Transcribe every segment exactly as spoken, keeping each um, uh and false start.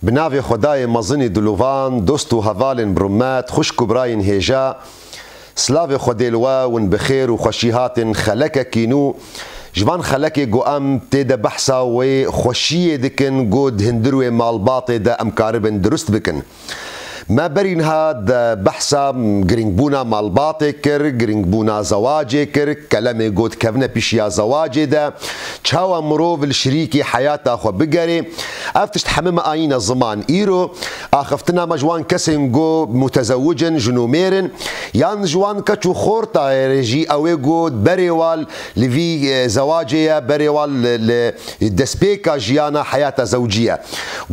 Bi navê Xwedayê mezinî dilovan, dost û hevalên bi rûmet, xwişk û birayên hêja, silavê Xwedê li we, win bi xêr û xweşî hatin xelekekî nû. Ji van xelekê ku em tê de behsa wê xweşiyê dikin, ku di hundir wê malbatê de em karibin dirust bikin. Me berî niha de behsa girîngbûna malbatê kir, girîngbûna zewacê kir, kelemê got kevine pîşiya zewacê de, çawa mirov li şirîkê heyata xwe bigerê. Ev tişt hemî me anîne ziman. Îro axiftina me ji wan kesên ku mutezewicin, jin û mêr in, yan ji wan keç û xortayê re jî ew ê got berê wal li vî, e, zewacê ye, berê wal li, li destpêka jiyana heyata zewcî ye.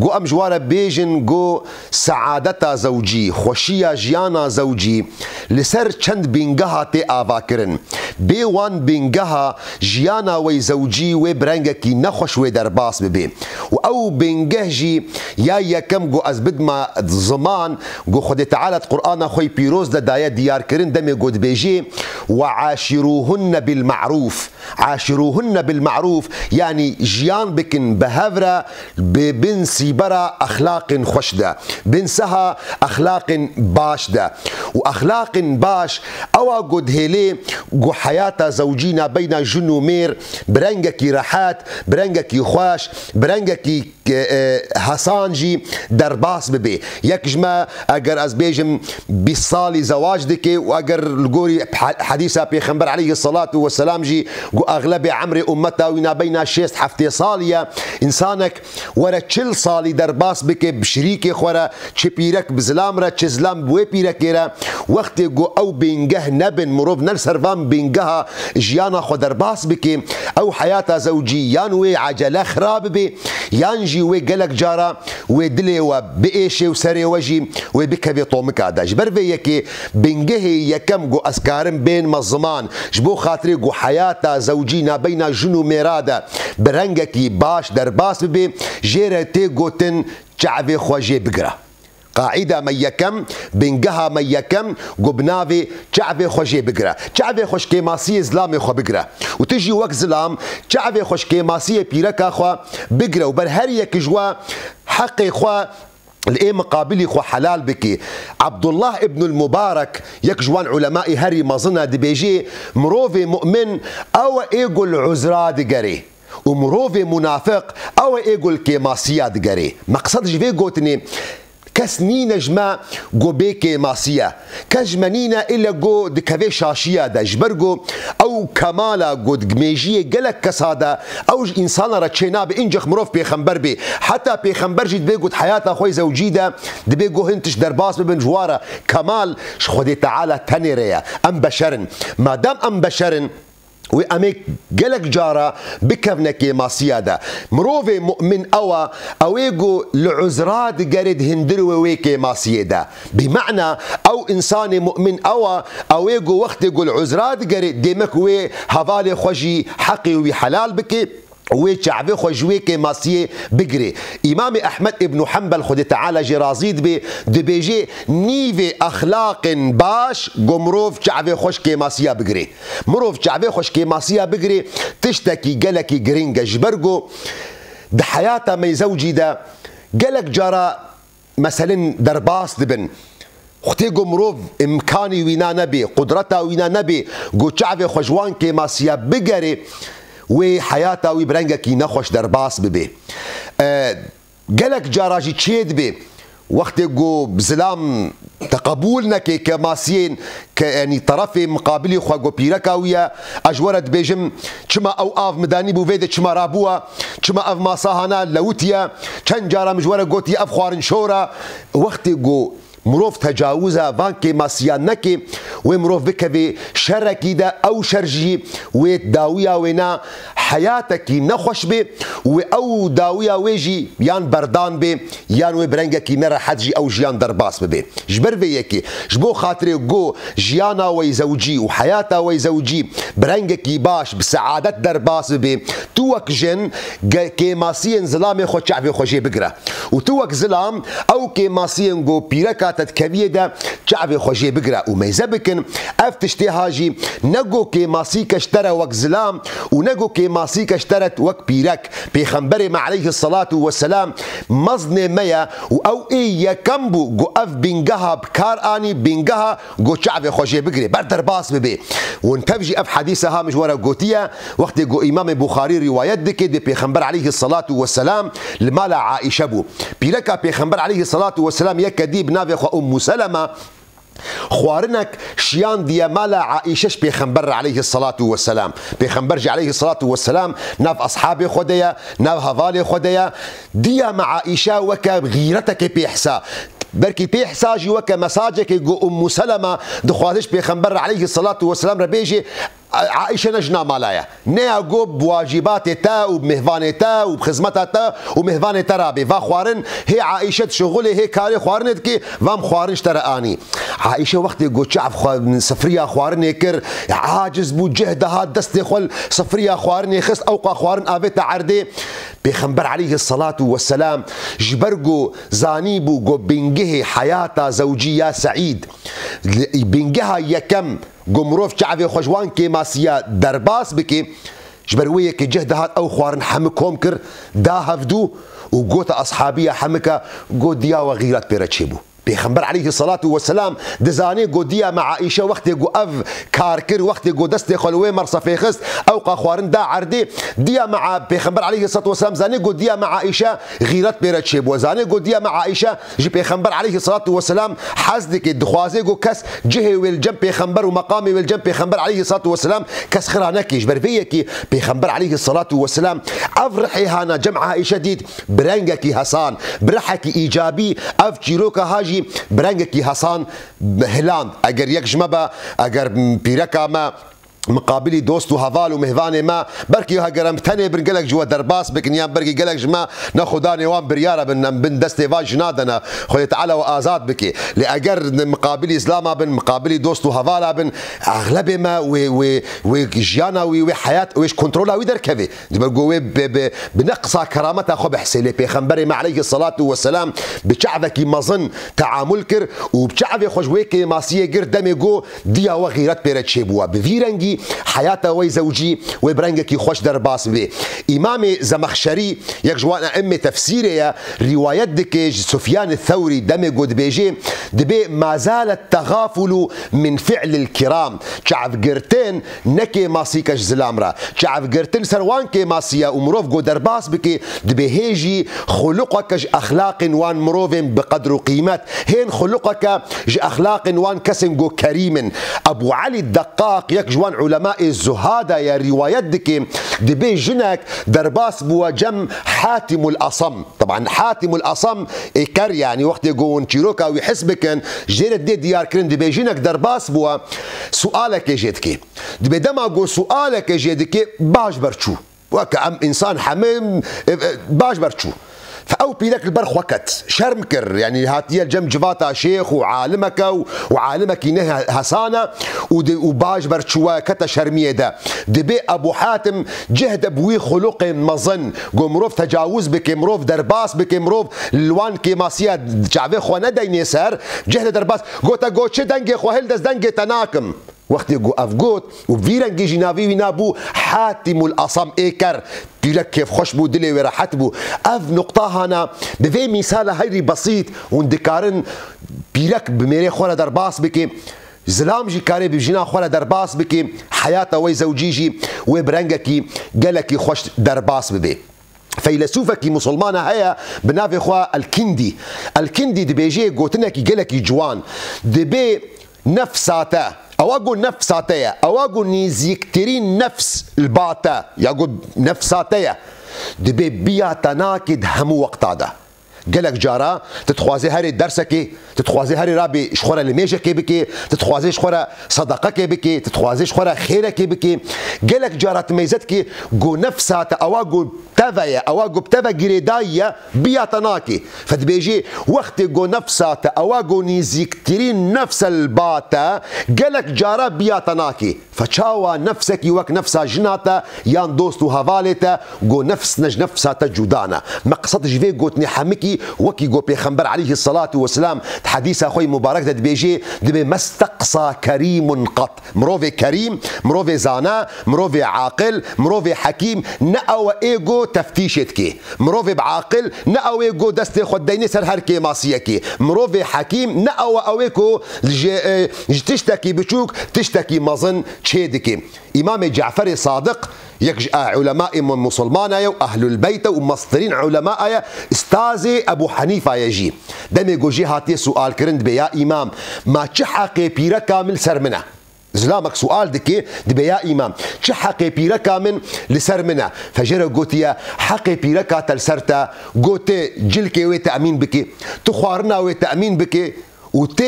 Ku em ji wan re bêjin ku Seadeta zewcî, xweşiya jiyana zewcî, li ser çend bîngeha tê avakirin. Bê wan bîngeha jiyana wê zewcî wê bi rengekî nexweş wê derbas bibe. Û ew bîngeh jî ya yekem ku ez bidma ziman, ku Xwedê Teala di Qur'ana xwe yê pîroz de daye diyarkirin, demê ku dibêjê, "Ve aşiruhunne bil ma'ruf." Aşiruhunne bil ma'ruf, yanî jiyan bikin bi hev re, bi bin sîbera exlaqên xweş de, bin seha exlaqên baş de. Û exlaqên baş ewa ku dihêlê ku heyata zewcî nabeyna jin û mêr bi rengekî rehet, bi rengekî xweş, bi rengekî e, e, hesan jî derbas bibe. Yek ji me, eger ez bêjim, bîst salî zewac dike û eger li gorî he-, hedîsa Pêxember aleyhisselatu vesselam jî ku exlebê emrê ummeta wî nabeyna şêst heftê salî ye, însanek were çil salî derbas bike bi şirîkê xwe re, çi pîrek bi zilam re, çi zilam bi wê pîrekê re, wextê ku ew bingeh nebin, mirov ne li ser van bingeha jiyana xwe derbas bike, ew heyata zewcî yan wê ecele xira bibe, yan jî wê gelek cara wê dilê we biêşê û serê we jî wê bikeve tomika de. Ji ber vê yekê bingehê yekem ku ez karim bênme ziman, ji bo xatirê ku heyata zewcî nabeyna jin û mêra de bi rengekî baş derbas bibe, jê re tê gotin çavê xwe jê bigire. Qaîda me yekem, bingeha me yekem, ku bi navê çavê xwe jê bigire. Çavê xwe ji kêmasiyê zilamê xwe bigire. Û tu jî wek zilam çavê xwe ji kêmasiyê pîreka xwe bigire û ber her yek ji we heqê xwe li ê miqabilî xwe helal bikî. Abdullah ibnul Mubarek, yek ji wan ulemaî herî mezin e, dibêjê, mirovê mu'min ew e ê ku li uzra digerê. Û mirovê munafiq ew e ê ku li kêmasiya digerê. Meqsed ji vê gotinê, kes nîne ji me ku bê kêmasiye. Kes ji me nîne île ku dikeve şaşiya de. Ji ber ku ew kemala ku di mêjiyê gelek kesa de ew ji însana re çênabe, încex mirov pêxember bê. Heta pêxember jî dibê ku di heyata xwe yê zewcî de dibê ku hin tişt derbas bibin ji wa re. Kemal ji Xwedê Teala tenê re ye. Em beşer in. Madem em beşer in, wê em ê gelek cara bikevne kêmasiya de. Mirovê mu'min ew e, ew ê ku li uzra digerê di hundir wê wê kêmasiyê de. Bi mena ew însanê mu'min ew e, ew ê ku wextê ku li uzra digerê, dêmek wê hevalê xwe jî heqê wî helal bike, wê çavê xwe ji wê kêmasiyê bigirê. Îmamê Ehmed îbnû Hembel, Xwedê Teala jê razî dibe, dibêjê, nîvê exlaqên baş ku mirov çavê xwe ji kêmasiya bigirê. Mirov çavê xwe ji kêmasiya bigirê, tiştekî gelekî girîng e. Ji ber ku di heyata me zewcî de gelek cara meselên derbas dibin. Wextê ku mirov îmkanî wîna nebê, qudreta wîna nebê, ku çavê xwe ji wan kêmasiya bigerê, wê heyata wî bi rengekî nexweş derbas bibe. E, Gelek cara jî çê dibe, wextê ku zilam teqebûl neke kêmasiyên ke, yanî terefê miqabilî xwe ku pîreka wî ye, ez ji we re dibêjim, çima ew av min danîbû vê de çima rabûwa, çima ev masa hana lewitiye, çend cara min ji we re gotiye ev xwarin şor e. Wextê ku mirov tecawiza van kêmasiya neke, wê mirov bikevê şerekî de, ew şer jî wê dawiya wê na heyatekî nexweş bê, wê ew dawiya wê jî yan berdan bê, yan wê bi rengekî nerehet jî ew jiyan derbas bibe. Ji ber vê yekê, ji bo xatirê ku jiyana we zewcî û heyata we zewcî bi rengekî baş, bi seadet derbas bibe, tu wek jin ge-, kêmasiyên zilamê xwe çavê xwe jê bigire. Û tu wek zilam ew kêmasiyên ku pîreka te dikeviyê de çavê xwe jê bigire û meyze bikin. Ev tiştê ha jî ne go kêmasîke ji te re wek zilam û ne go kêmasîke ji te re wek pîrek. Pêxemberê me aleyhisselatu vesselam mezinê me ye û ew ê yekem bû go ev bingeha bi kar anî, bingeha go çavê xwe jê bigirê, ber derbas bibê. Hûn tev jî ev hedîse ha min ji we re gotiye, wextê go Îmamê Buxarî rîwayet dike, dê Pêxember aleyhisselatu vesselam li mala Aîşe bû. Pîreka Pêxember aleyhisselatu vesselam yeke dî bi navê xwe Ummu Seleme xwarinek şiyandiye mala Aîşe ji Pêxember re aleyhisselatu vesselam. Pêxember jî aleyhisselatu vesselam nav eshabê xwe de ye, nav hevalê xwe de ye. Diya me Aîşe weke xîretekê pê hisa. Belkî pê hisa jî weke mesajekê go Ummu Seleme dixwaze ji Pêxember re aleyhisselatu vesselam re bêjê, A-, Aîşe ne jina mala ye. Ne ya go bi wacîbatê te û bi mêvanê te û bi xizmeta te û mêvanê te rabê. Va xwarin hê Aîşe dişixulê, hê karê xwarinê dikê, va em xwarin ji te re anî. Aîşe wextê go çav xwe sifriya xwarinê kir, aciz bû, cih dihat destê xwe li sifriya xwarinê xist, ewqa xwarin avête erdê. Pêxember aleyhisselatu vesselam ji ber go zanîbû go bingehê heyata zewcî ya seîd, li-, bingeha yekem, Go mirov çavê xwe ji wan kêmasiya derbas bike, ji ber wê yekê cih dihat ew xwarin hemi kom kir, da hevdû û gote eshabiya hemike, got, diya we xîret pê re çêbû. Pêxember aleyhisselatu vesselam dizanê go diya me Aîşe wextê go ev kar kir, wextê go destê xwe li wê mersefê xist, ewqa xwarin da erdê, diya me A-, Pêxember aleyhisselatu vesselam zanê go diya me Aîşe xîret pê re çêbû. Zanê go diya me Aîşe ji Pêxember aleyhisselatu vesselam hez dike, dixwaze go kes cihê wê li cem Pêxember û meqamê wê li cem Pêxember aleyhisselatu vesselam kes xira neke. Ji ber vê yekê Pêxember aleyhisselatu vesselam ev rihê hana cem Aîşe dît bi rengekî hesan, bi rihekî îcabî, ev çîroka ha jî bi rengekî hesan hiland. Eger yek ji me be, eger pîreka me, miqabilî dost û heval û mêvanê me, belkî heger em tenê bin gelek ji we derbas bikin, yan belkî gelek ji me ne xudanê wan biryara bin, em bin destê van jina de ne, Xwedê Teala we azad bike. Lê eger miqabilî zilama bin, miqabilî dost û hevala bin, exlebê me wê, wê, wê jiyana wî, wê heyat, wê ji kontrola wî derkeve. Dibe go wê bi, bi, bi neqsa kerameta xwe bihsê. Lê Pêxemberê me aleyhisselatu vesselam bi çavekî mezin teamul kir û bi çavê xwe ji wê kêmasiyê gir demê go diya we xîret pê re çêbûwa. Bi vî rengî heyata we zewcî wê bi rengekî xweş derbas bibe. Îmamê Zemexşerî, yek ji wan e'immê tefsîrê ye, rîwayet dike ji Sufyan Thewrî demê go dibêje, dibê ma zalet tegafulu min fi'lil kiram. Çavgirtin ne kêmasîke ji zilam re. Çavgirtin ser wan kêmasî ye û mirov go derbas bike, dibê hê jî xuluqeke ji exlaqên wan mirovên bi qedr û qîmet, hên xuluqeke ji exlaqên wan kesên go kerîm in. Ebû Elî Deqaq, yek ji wan ulemaê zuhada ye, rîwayet dike, dibê jinek derbas bûwe cem Hatîmul Asam. Teban Hatîmul Asam ê ker, yanî wextê go hûn çîroka wî his bikin, jê re dê diyar kirin, dibê jinek derbas bûwe, sualekê jê dike. Dibê dema go sualeke jê dike, baş ber çû. Weke em însan heme, e, e, baş ber çû. Fe ew pîrek li ber xwe ket. Şerm kir. Yanî hatiye cem civata şêx û alimeke û, û alimekî ne he-, hesan e û di, û baş ber çûwe kete şermiyê de. Dibê Ebû Hatim cih de bi wî xuluqên mezin, go mirov tecawuz bike, mirov derbas bike, mirov li wan kêmasiya çavê xwe nedeynê ser, cih de derbas. Gote go çi dengê xwe hil dest dengê te nakim. Wextê ku ev got û vî rengî jî navê wî nabû Hatîmul Asam ê ker, pîrek kêfxweş bû, dilê wê rehet bû. Ev nuqta hana bi vê mîsala herî besît hûn dikarin pîrek bi mêrê xwe re derbas bike, zilam jî karê bi jina xwe re derbas bike, heyata wê zewcî jî wê bi rengekî gelekî xweş derbas bibe. Feylesûfekî misilmana heye bi navê xwe El-Kindî. El-Kindî dibêje gotinekî gelekî ciwan. Dibê nefsa te, ewa ku nefsa te ye, ewa ku nêzîktirîn nefs li ba te, ya ku nefsa te ye, dibê biya te nake di hemû wexta de. Gelek cara tu dixwazê herê dersekê, tu dixwazê herê rabê ji xwe re limêjekê bikê, tu dixwazê ji xwe re sedeqekê bikê, tu dixwazê ji xwe re xêrekê bikê. Gelek cara tu meyze dikê ku nefsa te ewa ku teve ye, ewa ku bi teve girêdayî ye, biya te nakê. Fe dibêjê, wextê ku nefsa te, ewa ku nîzîktirîn nefsel ba te, gelek cara biya te nakê. Fe çawa nefsekî wek nefsa jina te yan dost û hevalê te, ku nefs ne ji nefsa te cuda ne? Meqsed ji vê gotinê hemikî, wekî ku Pêxember aleyhî selatu weselam di hedîsa xwe yî mubarek de dibêjê, dibê, mesteqsa kerîmun qat. Mirovê kerîm, mirovê zana, mirovê aqil, mirovê hekîm ne ew e ê ku teftîşê dikê. Mirovê bi aqil ne ew ê ku destê xwe deynê ser her kêmasiyekê. Mirovê hekîm ne ew e ew ê ku ji, e, ji tiştekî biçûk tiştekî mezin çê dike. Îmamê Caferê Sadiq yek ji, e, ulemaê mu-, musulmana ye û ehlul beyt e û mestirîn ulema ye, istazê Ebu Henîfa ye jî. Demê ku jê hatiye sualkirin, dibê, ya îmam, ma çi heqê pîreka min li ser min e? Zilamek sual dike, dibê, ya îmam, çi heqê pîreka min li ser min e? Fe jê re gotiye, heqê pîreka te li ser te, got, tu cilkê wê temîn bike, tu xwarina wê temîn bike û tu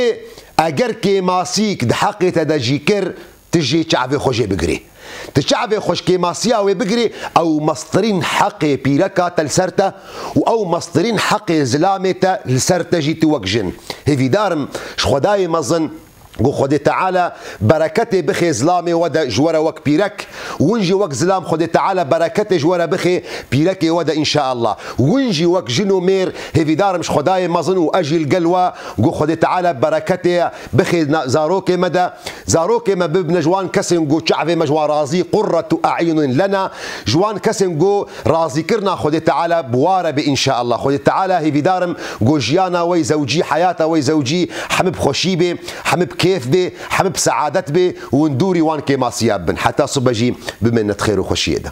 eger kêmasîk di heqê te de jî kir, tu jê çavê xwe jê bigirê. Tu çavê xwe ji kêmasiya wê bigirê, ew mestirîn heqê pîreka te li ser te û ew mestirîn heqê zilamê te li ser te jî tu wek jin. Hêvîdar im ji Xwedayê mezin ku Xwedê Teala bereketê bixê zilamê we de ji we re wek pîrek, win jî wek zilam Xwedê Teala bereketê ji we re bixê pîrekê we de înşaallah. Win jî wek jin û mêr, hêvîdar im ji Xwedayê mezin û ez jî li gel we, ku Xwedê Teala bereketê bixê na-, zarokê me de, zarokê me bibine ji wan kesên ku çavê me ji wan razî, qurretu e'yunin lena, ji wan kesên ku razîkirina Xwedê Teala bi wa re be înşaallah. Xwedê Teala, hêvîdar im ku jiyana we yê zewcî, heyata we yê zewcî hemî bi xweşî bê, hemî bi kêf bê, hemî bi seadet bê û hûn dûrî wan kêmasiya bibin. Heta sibe jî bimêne di xêr û xweşiyê de.